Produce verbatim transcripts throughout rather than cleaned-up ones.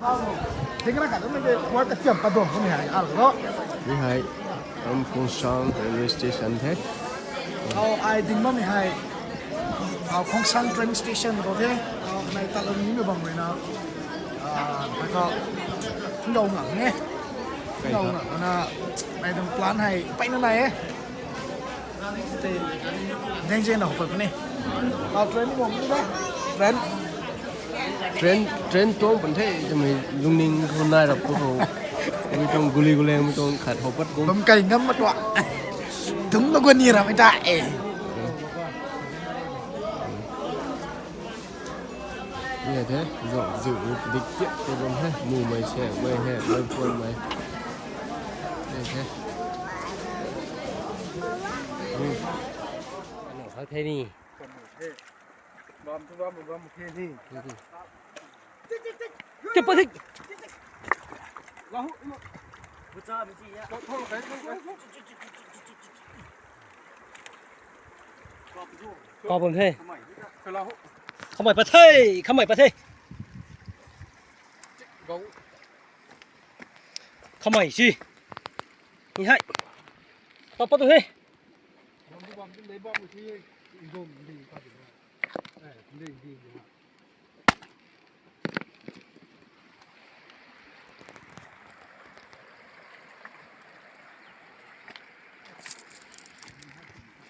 Thing na ka na de work ka tiam pa dong ko ni hai, ar lo. Mi hei, um, Khongsang railway station the. Au, ai ding ma mi hai. Au, Khongsang train station ko the. Au, nai ta lo ni mi bang na. Ah, na ka. Ngau ngam ne. Ngau ngam na. Nai dong plan hai, pai na nai e. Deng je na hopoi puni. Au, train bom ni da. Train. Train, train tuang pan the, twmei lungning khou nai rap khou. Mi tuang guli guleng, mi tuang khat hou pat kum. Bam kai ngam mat wa. Tung lo guni ra mi ta e. Ni the, zo, zo, dik tiak te bam he, mu mei se, mei he, mei puan mei. Ni the. Hak the ni. Bam tu bam, bam the ni. Tip patik. Lahu. Kau bam the. Kamei pat the, kamei pat the. Kamei si. Ni hai. Pat pat tu the.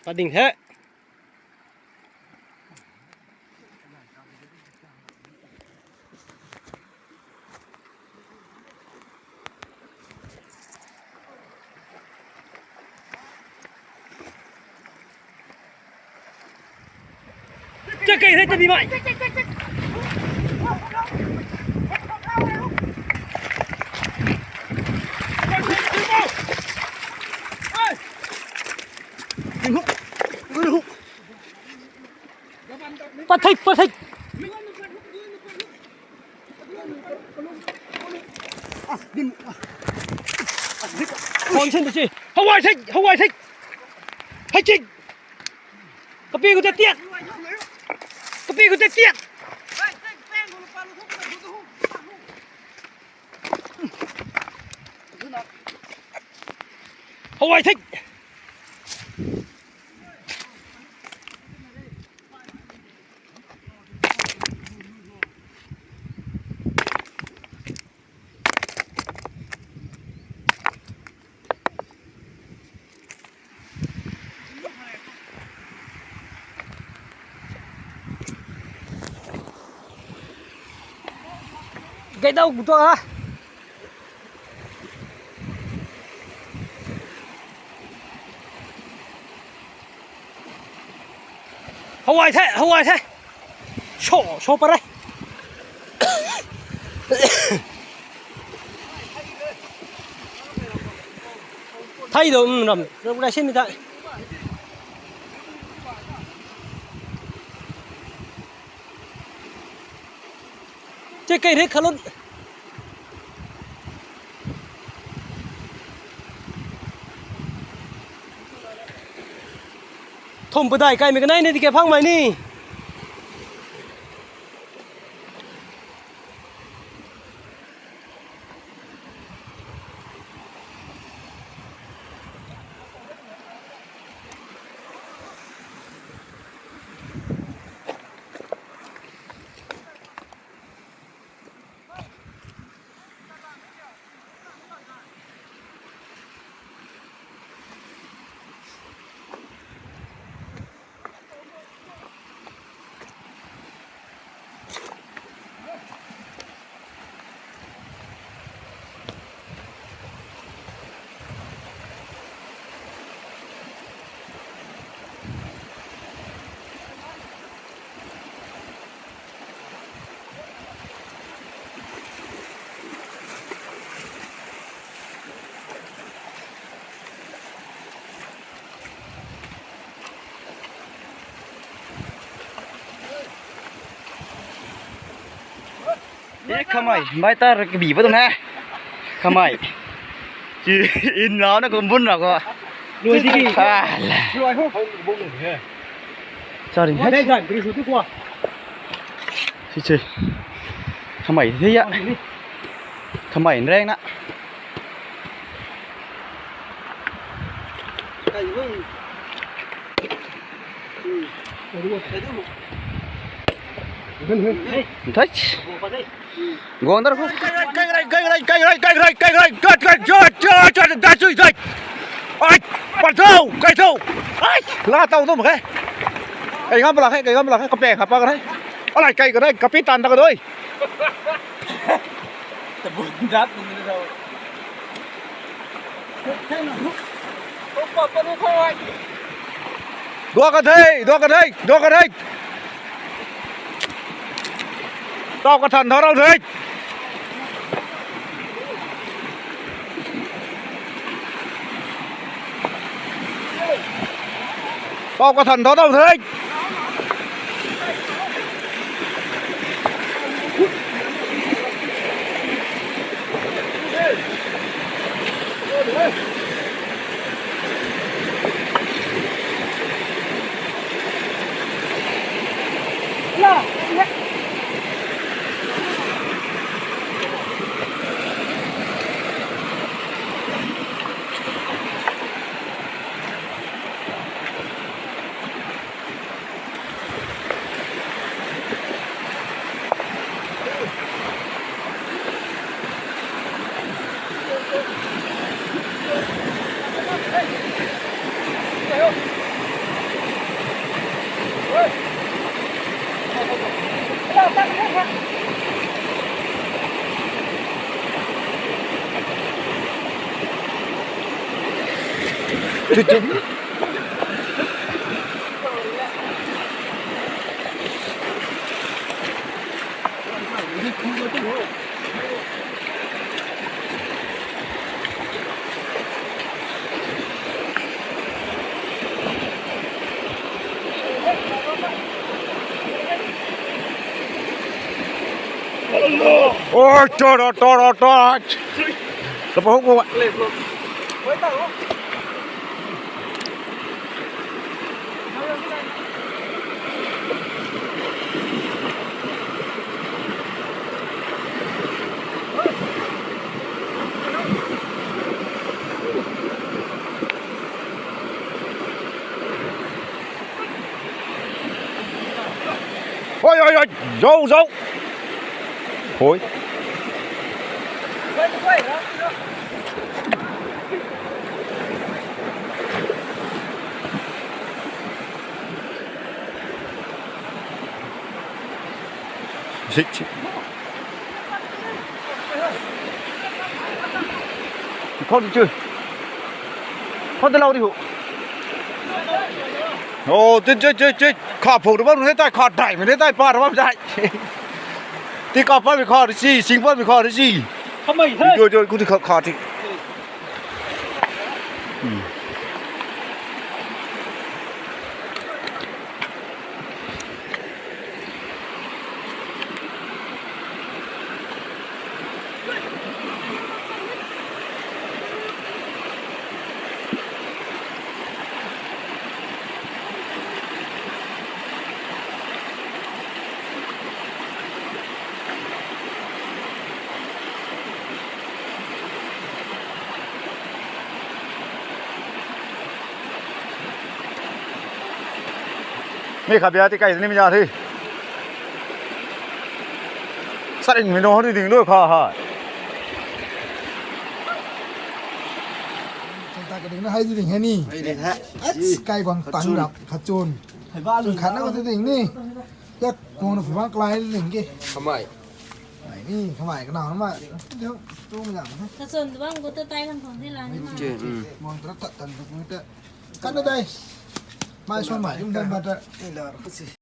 Pat ding the. Check kai the, check ni mai. Pathik, pathik. Khon sin si. Hawai thik, hawai thik. Hai thik. Kapi khou ta tiak. Kapi khou ta tiak. Hawai thik. Gai dau ku tu a. Hawai the, hawai the. So, so pare. Thai do, um, ram, ram rai sin ni thai. Che kai re khalon. Thum padai kai mi kanai ni di ke phang mai ni. E kamei, bai ta kabi pa tuang he. Kamei. Chi in lau na kum bun ra ko. Lui di ki. Ah, la. Lui ho. Sorry. Dai dai, bri su tu kwa. Chi chi. Kamei the ya. Kamei nreng na. Thai. Guang dar ko. Ai, patau, kai tau. Ai, la tau tu mak khe. Kai ngam la khe, kai ngam la khe, kapeng kha pa kha. Alai kai ka dai, kapi tan ta ka doi. Tabun dat ni ro. Dua ka thei, dua ka thei, dua ka thei. Tau ka than tho rau thei. Tau ka than tho rau thei. Ôi, trời ơi, trời ơi, trời ơi. Tao bảo không có. Ôi, ôi, ôi, dâu, dâu. Ôi. Shit, shit. Khou di chu. Khou di lau di hu. Ô, chu, chu, chu, chu. Kha phou di bam ni tei, kha dai mei ni tei, pa di bam dai. Ti kha pa mei kha di si, sing pa mei kha di si. Kha mei hei. Chu, chu, khou di kha, kha di. Mi kha bia ti kai ni mi ja thi. Sa ring mi no ni ding lo kha ha. Tang ta ka ding na hai di ding he ni. Hai ding he. Ats, kai guang tang rap kha chun. Chun khat na ko ti ding ni. Yak guang na phu bang klai ding ki. Khamai. Ai ni, khamai ka nau na ma. Diu, tu ma jam he. Kachun tu bang ko ta tai kan phong thi la ni ma. Che, um. Guang ta tat tan ta ku ta. Kan na dai. Mai suan mai dum dum ba ta. Ni la ro si.